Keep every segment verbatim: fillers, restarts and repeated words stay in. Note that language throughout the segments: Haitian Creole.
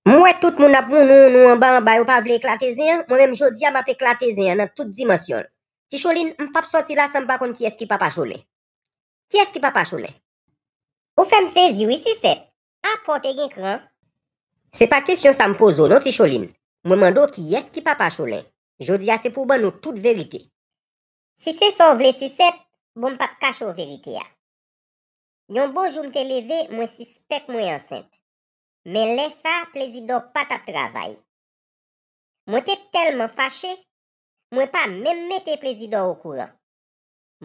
M wè tout moun ap wounou wounou anba anba, yo pa vle eklate zen an, mwen menm jodi a m ap eklate zen an nan tout dimansyon l. Ti Cholin, m p ap sòti la san m pa konn kiyès ki papa Cholin. Kiyès ki papa Cholin? Ou fè m sezi wi, Sisèt. Apa w te gen kran? Se pa kesyon sa m poze w non, Ti Cholin. Mwen mande w kiyès ki papa Cholin. Jodi a se pou w ban nou tout verite. Si se sa w vle, Sisèt, bon, m p ap kache w verite a. Yon bon jou m te leve, mwen sispèk mwen ansent. Men lè sa a, Plezidò pa t ap travay. Mwen te tèlman fache, mwen pa menm mete Plezidò okouran.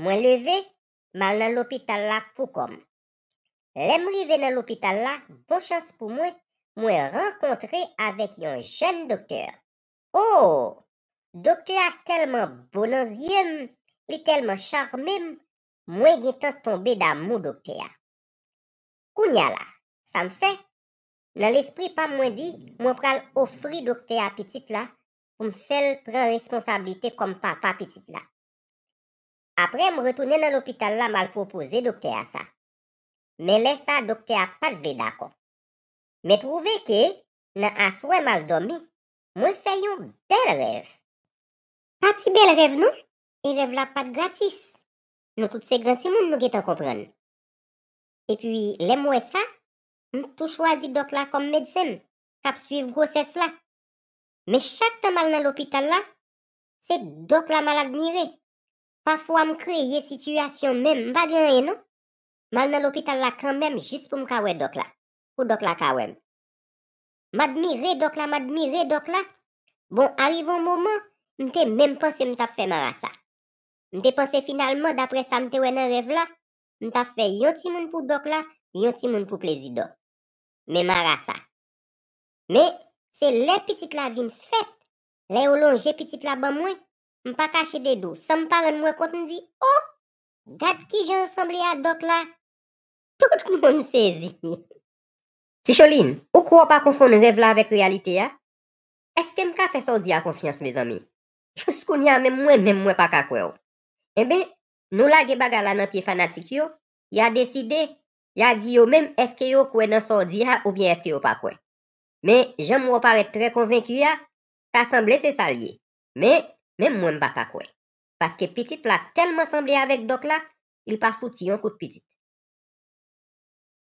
Mwen leve, m al nan lopital la pou kò m. Lè m rive nan lopital la, bon chans pou mwen, mwen rankontre avèk yon jèn doktè. O! Doktè a tèlman bo nan zye m, li tèlman chame m, mwen gentan tonbe damou doktè a. Kounye a la, sa m fè? Nan lespri pa m, mwen di, mwen pral ofri doktè a pitit la pou m fè l pran responsablite kòm papa pitit la. Apre, m retounen nan lopital la, m al pwopoze doktè a sa. Men lè sa, doktè a pa t vle dakò. Men twouve ke, nan aswè m al dòmi, mwen fè yon bèl rèv. Pa ti bèl rèv non, e rèv la pa t gratis. Nou tout se gran timoun, nou gentan konprann. Epi, lè m wè sa, m tou chwazi dòk la kòm medsen m, k ap swiv gwosès la. Men chak tan m al nan lopital la, se dòk la m al admire. Pafwa m kreye sitiyasyon menm, m pa gen anyen non. M al nan lopital la kanmenm jis pou m ka wè dòk la, pou dòk la ka wè m. M admire dòk la, m admire dòk la. Bon, arive yon moman, m te menm panse m t ap fè marasa. M te panse finalman, daprè sa m te wè nan rèv la, m t ap fè yon timoun pou dòk la, yon timoun pou Plezidò. Men marasa. Men, se lè pitit la vin fèt, lè yo lonje pitit la ban mwen, m pa kache de do, san m pa rann mwen kont, m di, o! Gad kijan l sanble a dòk la! Tout moun sezi. Ti Cholin, ou kwè w pa konfonn rèv la avèk reyalite a? Èske m ka fè sa w di a konfyans, mezanmi? Jis kounye a menm mwen menm mwen pa ka kwè w. Enben, nou lage bagay la nan pye fanatik yo, y a deside, y a di yo menm èske yo kwè nan sa w di a oubyen èske yo pa kwè. Men, jan m wè w parèt trè konvenki a, ta sanble se sa l ye. Men, menm mwen m pa ka kwè. Paske pitit la tèlman sanble avèk dòk la, li pa fouti yon kout pitit.